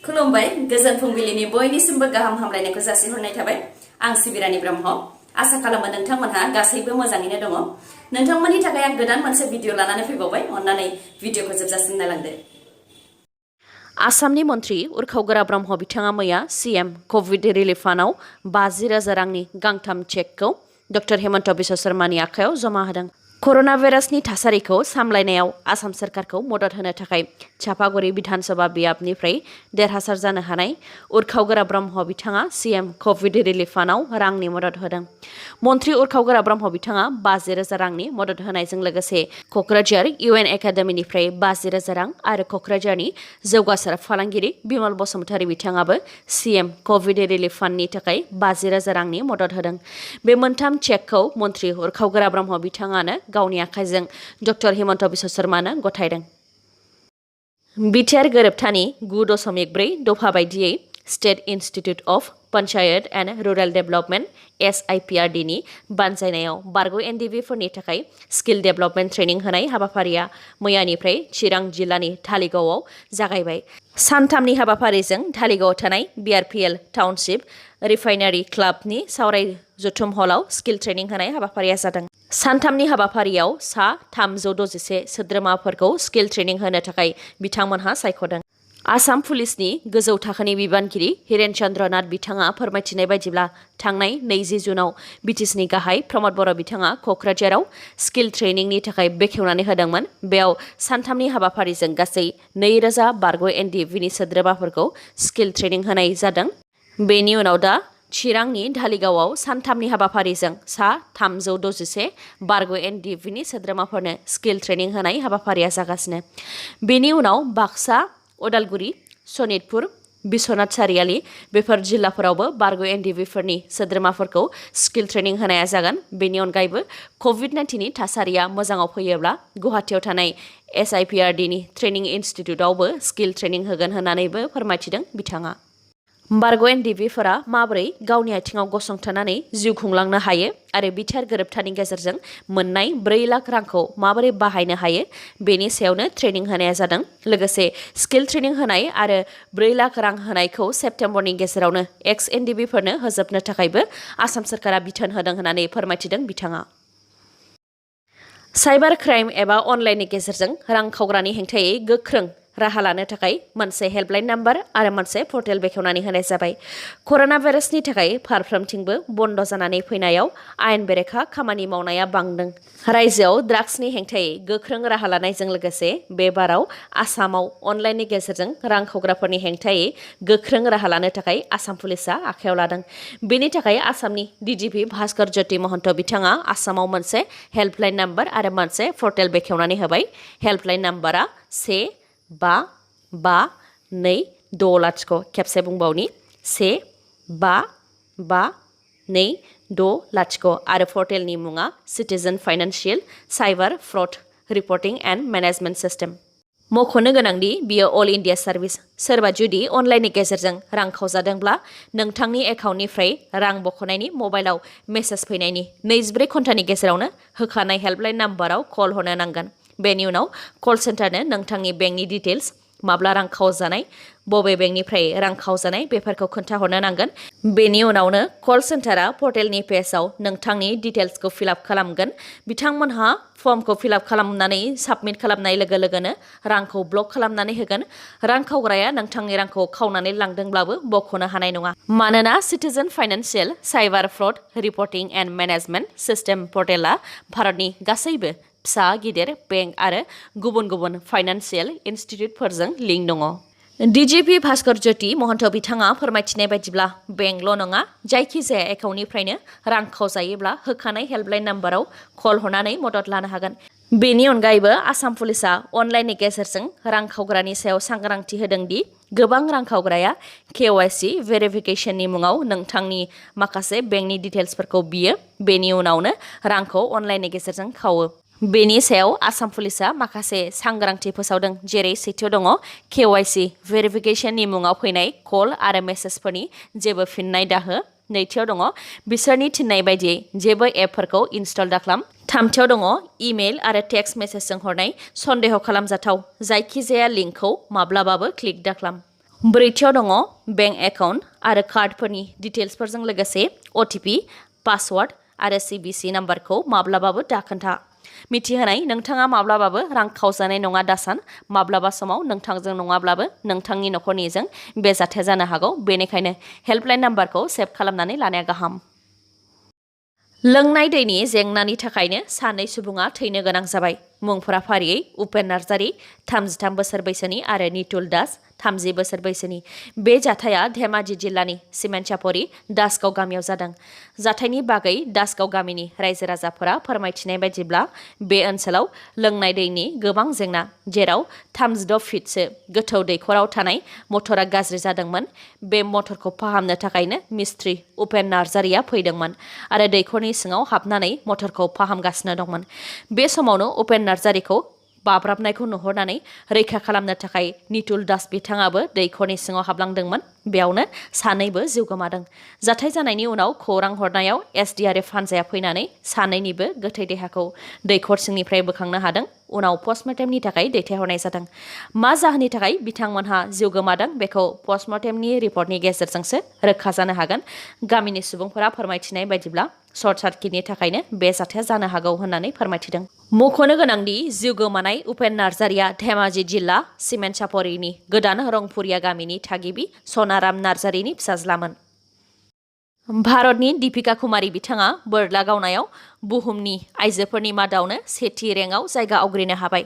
खुलुमबाय गोजोन फुंबिलिनि बयनिसिमबो गाहाम हामलायनायखौ जासिहरनाय थाबाय आं सिबिरानि ब्रह्म आसा खालामो नोंथांमोनहा गासैबो मोजाङैनो दङ नोंथांमोननि थाखाय आं गोदान मोनसे भिडिअ लानानै फैबावबाय अन्नानै भिडिअखौ जोबजासिम नायलांदो आसामनि मन्त्रि उरखावगोरा ब्रह्म बिथाङा मैया सीएम कोविड रिलिफ फान्डआव 50,000 रांनि गांथाम चेकखौ डक्टर हेमन्त बिश्व शर्मानि आखायाव जमा होदों कोरोना भाइरासनि थासारिखौ सामलायनायाव आसाम सरकारखौ मदद होनो थाखाय चापागुरि विधानसभा बियाबनिफ्राय देरहासार जानो हानाय उरखावगोरा ब्रह्म बिथाङा सीएम कोविड रिलिफ फान्डआव रांनि मदद होदों मन्त्रि उरखावगोरा ब्रह्म बिथाङा 50,000 रांनि मदद होनायजों लोगोसे कक्राझार इउएन एकाडेमिनिफ्राय 50,000 रां आरो कक्राझारनि जौगासार फालांगिरि बिमल बसुमतारी बिथाङाबो सीएम कोविड रिलिफ फान्डनि थाखाय 50,000 रांनि मदद होदों बे मोनथाम चेकखौ मन्त्रि उरखावगोरा ब्रह्म बिथाङानो गावनि आखाइजों डक्टर हेमन्त बिश्व शर्मानो गथायदों बिटिआर गोरोबथानि 9.4 दफा बायदियै state institute of panchayat and rural development SIPRD नि बानजायनायाव बारग' एनडिभिफोरनि थाखाय स्किल डेभेलपमेन्ट ट्रेनिं होनाय हाबाफारिया मैयानिफ्राय चिरां जिल्लानि धालिगावआव जागायबाय सानथामनि हाबाफारिजों धालिगावआव थानाय BRPL टाउनशिप रिफाइनारि क्लाबनि सावराय जथुम हलाव स्किल ट्रेनिं होनाय हाबाफारिया जादों सानथामनि हाबाफारियाव सा 361 सोद्रोमाफोरखौ स्किल ट्रेनिं होनो थाखाय बिथांमोनहा सायख'दों आसाम पुलिसनि गोजौ थाखोनि बिबानगिरि हिरेन चन्द्र नाथ बिथाङा फोरमायथिनाय बायदिब्ला थांनाय 20 जुनाव बिटिसिनि गाहाय प्रमद बर' बिथाङा कक्राझाराव स्किल ट्रेनिंनि थाखाय बेखेवनानै होदोंमोन बेयाव सानथामनि हाबाफारिजों गासै 2,000 बारग' एनडिभिनि सोद्रोमाफोरखौ स्किल ट्रेनिं होनाय जादों बेनि उनाव दा चिरांनि धालिगावआव सानथामनि हाबाफारिजों सा 361 बारग' एनडिभिनि सोद्रोमाफोरनो स्किल ट्रेनिं होनाय हाबाफारिया जागासिनो बेनि उनाव बाक्सा उदालगुरि सनितपुर बिश्वनाथ सारियाली बेफोर जिल्लाफोरावबो बारग' एनडिभिफोरनि सोद्रोमाफोरखौ स्किल ट्रेनिं होनाया जागोन बेनि अनगायैबो COVID-19 नि थासारिया मोजाङाव फैयोब्ला गुवाहाटीयाव थानाय SIPRD नि ट्रेनिं इन्स्टिट्युटआवबो स्किल ट्रेनिं होगोन होननानैबो फोरमायथिदों बिथाङा बारग' एनडिभिफोरा माबोरै गावनि आथिङाव गसंथानानै जिउ खुंलांनो हायो आरो बिटिआर गोरोबथानि गेजेरजों मोननाय 4 लाख रांखौ माबोरै बाहायनो हायो बेनि सायावनो ट्रेनिं होनाया जादों लोगोसे स्किल ट्रेनिं होनाय आरो 4 लाख रां होनायखौ सेप्तेम्बरनि गेजेरावनो एक्स एनडिभिफोरनो होजोबनो थाखायबो आसाम सरकारा बिथोन होदों होननानै फोरमायथिदों बिथाङा साइबार क्राइम एबा अनलाइननि गेजेरजों रां खावग्रानि हेंथायै गोख्रों राहा लानो थाखाय मोनसे हेल्पलाइन नाम्बार आरो मोनसे पर्टेल बेखेवनानै होनाय जाबाय कोरोना भाइरासनि थाखाय फारफ्रोमथिंबो बन्द जानानै फैनायाव आयेन बेरेखा खामानि मावनाया बांदों रायजोआव ड्राग्सनि हेंथायै गोख्रों राहा लानायजों लोगोसे बे बाराव आसामाव अनलाइननि गेजेरजों रां खावग्राफोरनि हेंथायै गोख्रों राहा लानो थाखाय आसाम पुलिसा आखायाव लादों बेनि थाखाय आसामनि DGP भास्कर ज्योति महन्त बिथाङा आसामाव मोनसे हेल्पलाइन नाम्बार आरो मोनसे पर्टेल बेखेवनानै होबाय हेल्पलाइन नाम्बारा 1-5-5-2-6 खेबसे बुंबावनि 1-5-5-2-6 आरो पर्टेलनि मुङा citizen financial cyber fraud reporting and management system मख'नो गोनांदि बियो अल इन्डिया सार्भिस सोरबा जुदि अनलाइननि गेजेरजों रां खावजादोंब्ला नोंथांनि एकाउन्टनिफ्राय रां बख'नायनि मबाइलाव मेसेज फैनायनि 24 घन्टानि गेजेरावनो होखानाय हेल्पलाइन नाम्बाराव कल हरनो नांगोन बेनि उनाव कल सेन्टारनो नोंथांनि बेंकनि डिटेल्स माब्ला रां खावजानाय बबे बेंकनिफ्राय रां खावजानाय बेफोरखौ खोन्थाहरनो नांगोन बेनि उनावनो कल सेन्टारा पर्टेलनि पेजआव नोंथांनि डिटेल्सखौ फिलआप खालामगोन बिथांमोनहा फर्मखौ फिलआप खालामनानै साबमिट खालामनाय लोगो लोगोनो रांखौ ब्लक खालामनानै होगोन रां खावग्राया नोंथांनि रांखौ खावनानै लांदोंब्लाबो बख'नो हानाय नङा मानोना citizen financial cyber fraud reporting and management system पर्टेला भारतनि गासैबो फिसा गिदिर बेंक आरो गुबुन गुबुन फाइनान्सियेल इन्स्टिट्युटफोरजों लिंक दङ DGP भास्कर ज्योति महन्त बिथाङा फोरमायथिनाय बायदिब्ला बेंकल' नङा जायखिजाया एकाउन्टनिफ्रायनो रां खावजायोब्ला होखानाय हेल्पलाइन नाम्बाराव कल हरनानै मदद लानो हागोन बेनि अनगायैबो आसाम पुलिसा अनलाइननि गेजेरजों रां खावग्रानि सायाव सांग्रांथि होदों दि गोबां रां खावग्राया KYC भेरिफिकेशननि मुङाव नोंथांनि माखासे बेंकनि डिटेल्सफोरखौ बियो बेनि उनावनो रांखौ अनलाइननि गेजेरजों खावो बेनि सायाव आसाम पुलिसा माखासे सांग्रांथि फोसावदों जेरै सेथियाव दङ KYC भेरिफिकेशननि मुङाव फैनाय कल आरो मेसेजफोरनि जेबो फिननाय दाहो नैथियाव दङ बिसोरनि थिननाय बायदियै जेबो एपफोरखौ इनस्टल दाखालाम थामथियाव दङ इमेल आरो टेक्स्ट मेसेजजों हरनाय सन्देह खालामजाथाव जायखिजाया लिंकखौ माब्लाबाबो क्लिक दाखालाम ब्रैथियाव दङ बेंक एकाउन्ट आरो कार्डफोरनि डिटेल्सफोरजों लोगोसे OTP, पासवार्ड आरो CVC नाम्बारखौ माब्लाबाबो दाखोन्था। मिथिहोनाय नोंथाङा माब्लाबाबो रां खावजानाय नङा दासान। माब्लाबा समाव नोंथांजों नङाब्लाबो नोंथांनि नखरनिजों बे जाथाया जानो हागौ। बेनिखायनो हेल्पलाइन नाम्बारखौ सेभ खालामनानै लानाया गाहाम। लोंनाय दैनि जेंनानि थाखायनो सानै सुबुङा थैनो गोनां जाबाय। मुंफोरा फारियै उपेन नार्जारी 33 बोसोर बैसोनि आरो नितुल दास 30 बोसोर बैसोनि। बे जाथाया धेमाजि जिल्लानि सिमेन्टसापरि दासगाव गामियाव जादों। जाथायनि बागै दासगाव गामिनि रायजो राजाफोरा फोरमायथिनाय बायदिब्ला बे ओनसोलाव लोंनाय दैनि गोबां जेंना, जेराव 36 फिटसो गोथौ दैखराव थानाय मटरा गाज्रि जादोंमोन। बे मटरखौ फाहामनो थाखायनो मिस्ट्रि उपेन नार्जारीया फैदोंमोन आरो दैखरनि सिङाव हाबनानै मटरखौ फाहामगासिनो दंमोन। बे समावनो उपेन नार्जारीखौ बाब्राबनायखौ नुहरनानै रैखा खालामनो थाखाय नितुल दास बिथाङाबो दैखरनि सिङाव हाबलांदोंमोन। बेयावनो सानैबो जिउ गोमादों। जाथाय जानायनि उनाव खौरां हरनायाव SDRF हान्जाया फैनानै सानैनिबो गोथै देहाखौ दैखर सिंनिफ्राय बोखांनो हादों। उनाव पस्टमर्टेमनि थाखाय दैथायहरनाय जादों। मा जाहोननि थाखाय बिथांमोनहा जिउ गोमादों बेखौ पस्टमर्टेमनि रिपर्टनि गेजेरजोंसो रोखा जानो हागोन। गामिनि सुबुंफोरा फोरमायथिनाय बायदिब्ला सर्ट सार्किटनि थाखायनो बे जाथाया जानो हागौ होननानै फोरमायथिदों। मख'नो गोनांदि जिउ गोमानाय उपेन नार्जारीया धेमाजि जिल्ला सिमेन्टसापरिनि गोदान रंपुरिया गामिनि थागिबि सनाराम नार्जारीनि फिसाज्लामोन। भारतनि दीपिका कुमारी बिथाङा बोरला गावनायाव बुहुमनि आइजोफोरनि मादावनो सेथि रेंकआव जायगा आवग्रिनो हाबाय।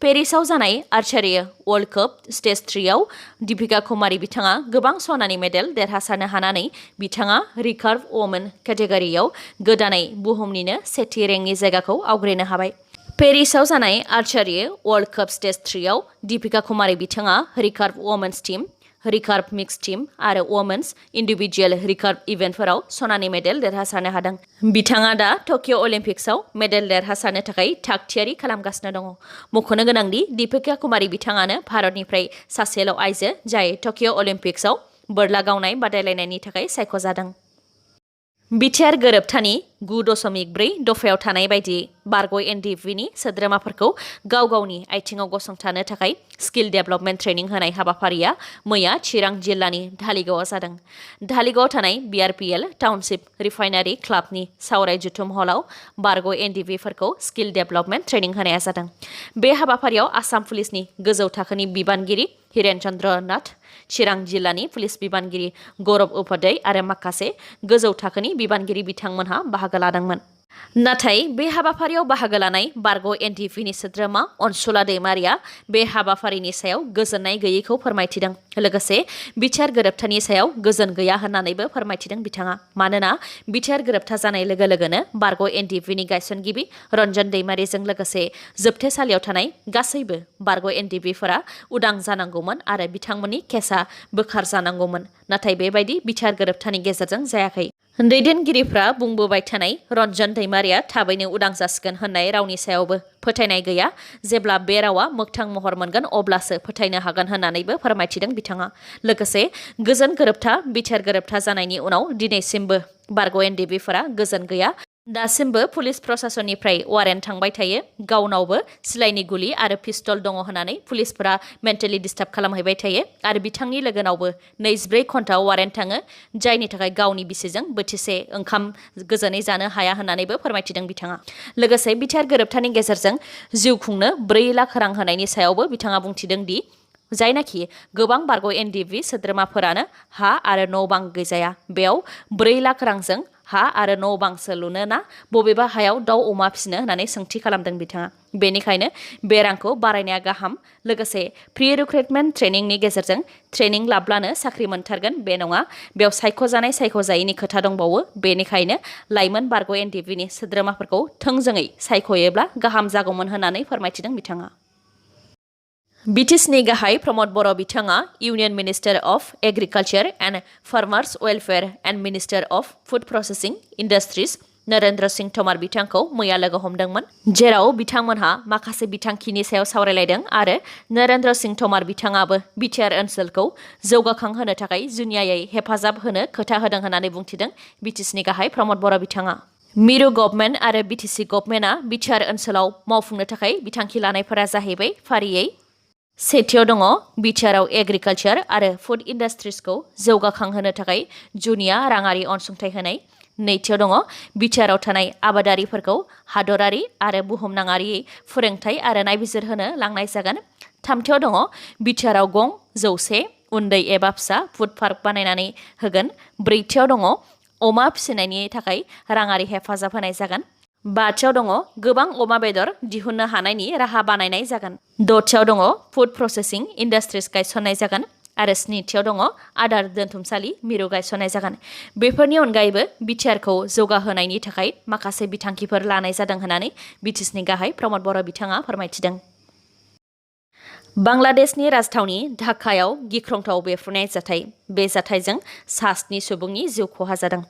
पेरिसाव जानाय आर्चारी वर्ल्ड कप स्टेज 3आव दीपिका कुमारी बिथाङा गोबां सनानि मेडेल देरहासारनो हानानै बिथाङा रिकार्भ वुमेन केटेगरियाव गोदानै बुहुमनिनो सेथि रेंकनि जायगाखौ आवग्रिनो हाबाय। पेरिसाव जानाय आर्चारी वर्ल्ड कप स्टेज 3आव दीपिका कुमारी बिथाङा recurve women's team, recurve mix team आरो वुमेन्स इन्डिभिजुएल रिकार्भ इभेन्टफोराव सनानि मेडेल देरहासारनो हादों। बिथाङा दा टकिअ अलिम्पिक्सआव मेडेल देरहासारनो थाखाय थाग थियारि खालामगासिनो दङ। मख'नो गोनांदि दीपिका कुमारी बिथाङानो भारतनिफ्राय सासेल' आइजो जाय टकिअ अलिम्पिक्सआव बोरला गावनाय बादायलायनायनि थाखाय सायख'जादों। बिटिआर गोरोबथानि 9.4 दफायाव थानाय बायदियै बारग' NDFBनि सोद्रोमाफोरखौ गाव गावनि आथिङाव गसंथानो थाखाय स्किल डेभेलपमेन्ट ट्रेनिं होनाय हाबाफारिया मैया चिरां जिल्लानि धालिगावआव जादों। धालिगावआव थानाय BRPL टाउनशिप रिफाइनारि क्लाबनि सावराय जुथुम हलाव बारग' NDFBफोरखौ स्किल डेभेलपमेन्ट ट्रेनिं होनाया जादों। बे हाबाफारियाव आसाम पुलिसनि गोजौ थाखोनि बिबानगिरि हिरेन चन्द्र नाथ, चिरां जिल्लानि पुलिस बिबानगिरि गौरब उपाध्याय आरो माखासे गोजौ थाखोनि बिबानगिरि बिथांमोनहा बाहागो लादोंमोन। नाथाय बे हाबाफारियाव बाहागो लानाय बारग' NDFBनि सोद्रोमा अनसुला दैमारिया बे हाबाफारिनि सायाव गोजोननाय गैयैखौ फोरमायथिदों। लोगोसे बिटिआर गोरोबथानि सायाव गोजोन गैया होननानैबो फोरमायथिदों बिथाङा। मानोना बिटिआर गोरोबथा जानाय लोगो लोगोनो बारग' NDFBनि गायसनगिरि रन्जन दैमारिजों लोगोसे जोबथेसालियाव थानाय गासैबो बारग' NDFBफोरा उदां जानांगौमोन आरो बिथांमोननि केसआ बोखार जानांगौमोन। नाथाय बेबायदि बिटिआर गोरोबथानि गेजेरजों जायाखै। दैदेनगिरिफ्रा बुंबोबाय थानाय रन्जन दैमारिया थाबैनो उदां जासिगोन होननाय रावनि सायावबो फोथायनाय गैया। जेब्ला बे रावा मोगथां महर मोनगोन अब्लासो फोथायनो हागोन होननानैबो फोरमायथिदों बिथाङा। लोगोसे गोजोन गोरोबथा बिटिआर गोरोबथा जानायनि उनाव दिनैसिमबो बारग' NDFBफोरा गोजोन गैया। दासिमबो पुलिस प्रशासननिफ्राय वारेन्ट थांबाय थायो। गावनावबो सिलाइनि गुलि आरो पिस्तल दङ होननानै पुलिसफोरा मेन्टेलि डिस्टार्ब खालामहैबाय थायो आरो बिथांनि लोगोनावबो 24 घन्टा वारेन्ट थाङो, जायनि थाखाय गावनि बिसिजों बोथिसे ओंखाम गोजोनै जानो हाया होननानैबो फोरमायथिदों बिथाङा। लोगोसे बिटिआर गोरोबथानि गेजेरजों जिउ खुंनो 4 लाख रां होनायनि सायावबो बिथाङा बुंथिदों दि जायनाखि गोबां बारग' NDFB सोद्रोमाफोरानो हा आरो न' बां गैजाया, बेयाव 4 लाख रांजों हा आरो न' बांसो लुनो ना बबेबा हायाव दाउ अमा फिसिनो होननानै सोंथि खालामदों बिथाङा। बेनिखायनो बे रांखौ बारायनाया गाहाम। लोगोसे प्रि रिक्रुटमेन्ट ट्रेनिंनि गेजेरजों ट्रेनिं लाब्लानो साख्रि मोनथारगोन बे नङा, बेयाव सायख'जानाय सायख'जायैनि खोथा दंबावो। बेनिखायनो लाइमोन बारग' NDFBनि सोद्रोमाफोरखौ थोंजोङै सायख'योब्ला गाहाम जागौमोन होननानै फोरमायथिदों बिथाङा। BTSनि गाहाय प्रमद बर' बिथाङा union minister of agriculture and farmers welfare and minister of food processing industries Narendra Singh तोमार बिथांखौ मैया लोगो हमदोंमोन, जेराव बिथांमोनहा माखासे बिथांखिनि सायाव सावरायलायदों आरो नरेन्द्र सिंह तोमार बिथाङाबो बिटिआर ओनसोलखौ जौगाखांहोनो थाखाय जुनियायै हेफाजाब होनो खोथा होदों होननानै बुंथिदों BTSनि गाहाय प्रमद बर' बिथाङा। मिरु गभर्नमेन्ट आरो BTC गभर्नमेन्टआ बिटिआर ओनसोलाव मावफुंनो थाखाय बिथांखि लानायफोरा जाहैबाय फारियै सेथियाव दङ बिटिआरआव एग्रिकालचार आरो फुड इन्डास्ट्रिजखौ जौगाखांहोनो थाखाय जुनिया राङारि अनसुंथाइ होनाय। नैथियाव दङ बिटिआरआव थानाय आबादारिफोरखौ हादरारि आरो बुहुमनाङारि फोरोंथाइ आरो नायबिजिर होनो लांनाय जागोन। थामथियाव दङ बिटिआरआव गं 100 उन्दै एबा फिसा फुड पार्क बानायनानै होगोन। ब्रैथियाव दङ अमा फिसिनायनि थाखाय राङारि हेफाजाब होनाय जागोन। बाथियाव दङ गोबां अमा बेदर दिहुननो हानायनि राहा बानायनाय जागोन। दथियाव दङ फुड प्रसेसिं इन्डास्ट्रिज गायसननाय जागोन। आरो स्निथियाव दङ आदार दोनथुमसालि मिरु गायसननाय जागोन। बेफोरनि अनगायैबो बिटिआरखौ जौगाहोनायनि थाखाय माखासे बिथांखिफोर लानाय जादों होननानै बिटिसिनि गाहाय प्रमद बर' बिथाङा फोरमायथिदों। बांलादेशनि राजथावनि ढाकायाव गिख्रंथाव बेफ्रुनाय जाथाय। बे जाथायजों 7 सुबुंनि जिउ खहा जादों।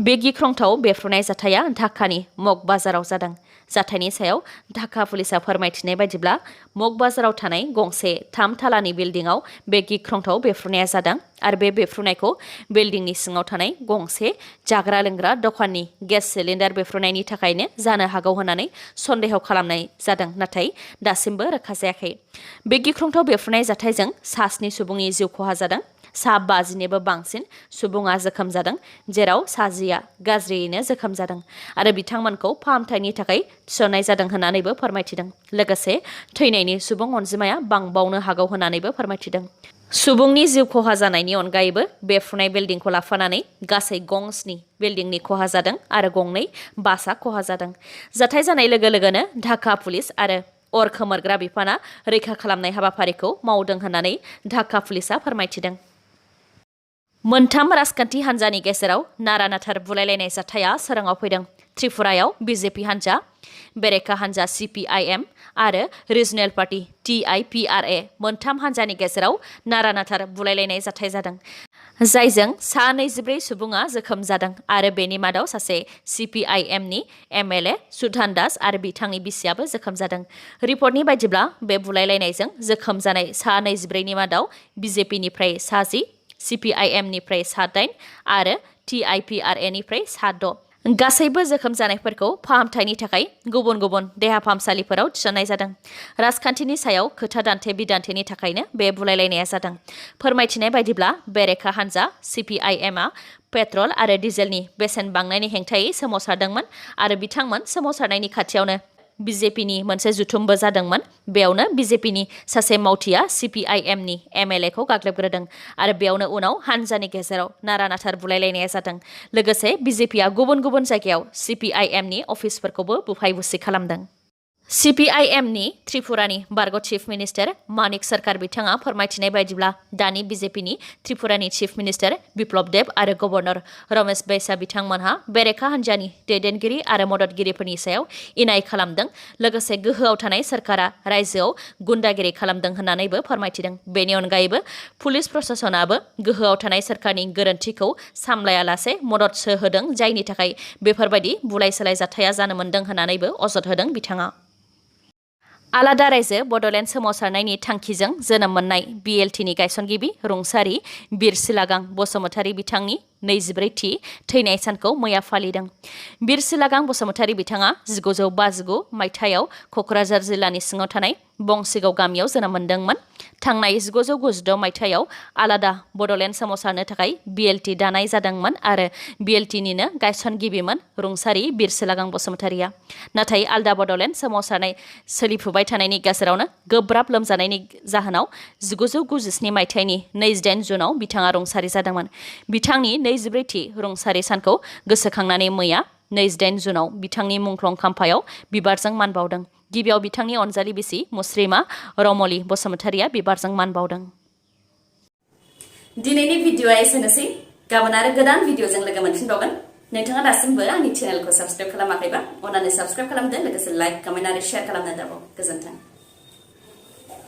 बे गिख्रंथाव बेफ्रुनाय जाथाया ढाकानि मग बाजाराव जादों। जाथायनि सायाव ढाका पुलिसा फोरमायथिनाय बायदिब्ला मग बाजाराव थानाय गंसे 3 थालानि बिल्डिंआव बे गिख्रंथाव बेफ्रुनाया जादों आरो बे बेफ्रुनायखौ बिल्डिंनि सिङाव थानाय गंसे जाग्रा लोंग्रा दखाननि गेस सिलिन्डार बेफ्रुनायनि थाखायनो जानो हागौ होननानै सन्देह खालामनाय जादों, नाथाय दासिमबो रोखा जायाखै। बे गिख्रंथाव बेफ्रुनाय जाथायजों 7 सुबुंनि जिउ खहा जादों। 50निबो बांसिन सुबुङा जोखोम जादों, जेराव 10 गाज्रियैनो जोखोम जादों आरो बिथांमोनखौ फाहामथायनि थाखाय थिसननाय जादों होननानैबो फोरमायथिदों। लोगोसे थैनायनि सुबुं अनजिमाया बांबावनो हागौ होननानैबो फोरमायथिदों। सुबुंनि जिउ खहा जानायनि अनगायैबो बेफ्रुनाय बिल्डिंखौ लाफानानै गासै गं 7 बिल्डिंनि खहा जादों आरो गंनै बासआ खहा जादों। जाथाय जानाय लोगो लोगोनो ढाका पुलिस आरो अर खोमोरग्रा बिफाना रैखा खालामनाय हाबाफारिखौ मावदों होननानै ढाका पुलिसा फोरमायथिदों। मोनथाम राजखान्थि हान्जानि गेजेराव नारा-नाथार बुलायलायनाय जाथाया सोराङाव फैदों। त्रिपुरायाव बिजेपि हान्जा, बेरेखा हान्जा CPIM आरो रिजनेल पार्टी TIPRA मोनथाम हान्जानि गेजेराव नारा-नाथार बुलायलायनाय जाथाय जादों, जायजों 24 सुबुङा जोखोम जादों आरो बेनि मादाव सासे CPIMनि MLA सुधान दास आरो बिथांनि बिसियाबो जोखोम जादों। रिपर्टनि बायदिब्ला बे बुलायलायनायजों जोखोम जानाय 24नि मादाव बिजेपिनिफ्राय 10, CPIMनिफ्राय 8 आरो TIPRAनिफ्राय 6। गासैबो जोखोम जानायफोरखौ फाहामथायनि थाखाय गुबुन गुबुन देहा फाहामसालिफोराव थिसननाय जादों। राजखान्थिनि सायाव खोथा दान्थे-बिदान्थेनि थाखायनो बे बुलायलायनाया जादों। फोरमायथिनाय बायदिब्ला बेरेखा हान्जा CPIMआ पेट्रल आरो डिजेलनि बेसेन बांनायनि हेंथायै सोमावसारदोंमोन आरो बिथांमोन सोमावसारनायनि खाथियावनो बिजेपिनि मोनसे जुथुमबो जादोंमोन। बेयावनो बिजेपिनि सासे मावथिया CPIMनि MLAखौ गाग्लोबग्रोदों आरो बेयावनो उनाव हान्जानि गेजेराव नारा-नाथार बुलायलायनाया जादों। लोगोसे बिजेपिया गुबुन गुबुन जायगायाव CPIMनि अफिसफोरखौबो बुफाय-बुसि खालामदों। CPIMनि त्रिपुरानि बारग' चिफ मिनिस्टार मानिक सरकार बिथाङा फोरमायथिनाय बायदिब्ला दानि बिजेपिनि त्रिपुरानि चिफ मिनिस्टार बिप्लब देब आरो गभर्नर रमेश बैसा बिथांमोनहा बेरेखा हान्जानि दैदेनगिरि आरो मददगिरिफोरनि सायाव इनाय खालामदों। लोगोसे गोहोआव थानाय सरकारा रायजोआव गुन्दागिरि खालामदों होननानैबो फोरमायथिदों। बेनि अनगायैबो पुलिस प्रशासनाबो गोहोआव थानाय सरकारनि गोरोन्थिखौ सामलायालासे मददसो होदों, जायनि थाखाय बेफोरबायदि बुलाय-सोलाय जाथाया जानो मोन्दों होननानैबो अजद होदों बिथाङा। आलादा रायजो बड'लेण्ड सोमावसारनायनि थांखिजों जोनोम मोननाय BLTनि गायसनगिरि रुंसारि बिर सिलागां बसुमतारी बिथांनि 24थि थैनाय सानखौ मैया फालिदों। बिर सिलागां बसुमतारी बिथाङा 1959 मायथाइयाव क'क्राझार जिल्लानि सिङाव थानाय बंसिगाव गामियाव जोनोम मोन्दोंमोन। थांनाय 1996 मायथाइयाव आलादा बड'लेण्ड सोमावसारनो थाखाय BLT दानाय जादोंमोन आरो BLTनिनो गायसनगिरिमोन रुंसारि बिर सिलागां बसुमतारीया। नाथाय आलादा बड'लेण्ड सोमावसारनाय सोलिफुबाय थानायनि गेजेरावनो गोब्राब लोमजानायनि जाहोनाव 1997 मायथाइनि 28 जुनाव बिथाङा रुंसारि जादोंमोन। बिथांनि 24थि रुंसारि सानखौ गोसोखांनानै मैया 28 जुनाव बिथांनि मुंख्लं खाम्फायाव बिबारजों मान बावदों। गिबियाव बिथांनि अनजालि बिसि मुस्रिमा रमलि बसुमतारीया बिबारजों मान बावदों। दिनैनि भिडिअ'आ एसेनोसै। गाबोन आरो गोदान भिडिअ'जों लोगो मोनफिनबावगोन। नोंथाङा दासिमबो आंनि चेनेलखौ साबस्क्राइब खालामाखैबा अन्नानै साबस्क्राइब खालामदो, लोगोसे लाइक, कमेन्ट आरो शेयार खालामनो दाबाव। गोजोन्थों।